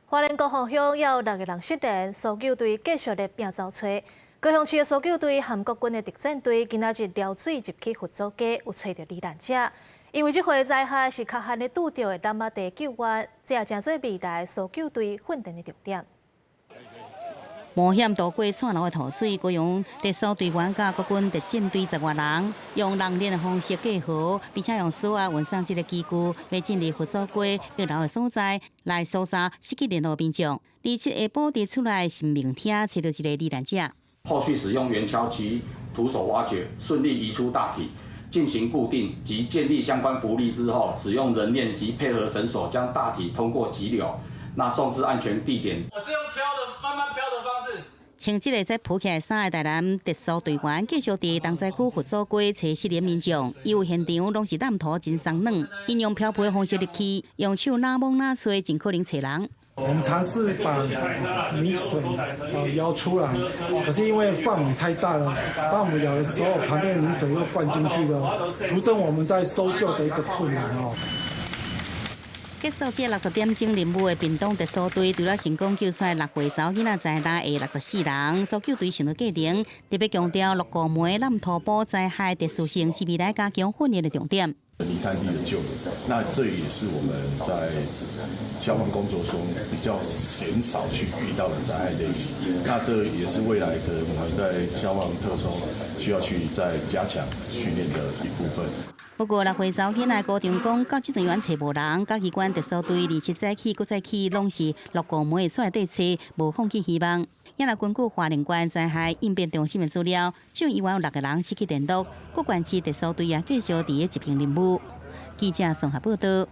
花蓮高雄鄉有六个人失聯，搜救隊繼續咧拚走揣。高雄市的搜救隊和國軍的特戰隊今仔日撩水入去佛祖街，有揣著罹難者。因為這回災害是較罕咧拄著的湳仔地救援，這也成做未來搜救隊訓練的重點。冒險渡過蔡流的塗水，高雄特搜隊員佮國軍特戰隊十外人，用人鏈的方式過河，並且用索仔運送這个機具，欲進入佛祖街一樓的所在來搜查失去聯絡民眾。27下晡佇厝內神明廳揣著一个罹難者。後續使用圓鍬及徒手挖掘，順利移出大體，進行固定及建立相關浮力之後，使用人鏈及配合繩索將大體通過急流，那送至安全地點。我是用飄的，慢慢飄的方式。穿這个會使浮起來衫的台南特搜隊員，繼續佇東勢區佛祖街揣失聯民眾。因為現場攏是湳土真鬆軟，𪜶用漂浮的方式入去，用手哪摸哪揣，盡可能揣人。我們嘗試把泥水舀出來，可是因為範圍太大了，當我們舀的時候，旁邊的泥水又灌進去了，徒增我們在搜救的一個困難哦。結束這60點鐘任務的屏東特搜隊，除了成功救出6歲查某囡仔在內的64人，搜救隊上的過程特別強調鹿谷梅湳土坡災害特殊性是未來加強訓練的重點。泥灘地的救援，那這也是我們在消防工作中比較鮮少去遇到的災害類型。那這也是未來可能我們在消防特搜需要去再加強訓練的一部分。不過，6歲查某囡仔高中講，到這陣猶揣無人，甲機關特搜隊27早起、閣再起，攏是鹿谷梅的所在地揣，無放棄希望。也若根據花蓮縣災害應變中心的資料，總猶原有六個人失去聯絡，各縣市特搜隊也繼續佇咧執行任務。記者綜合報道。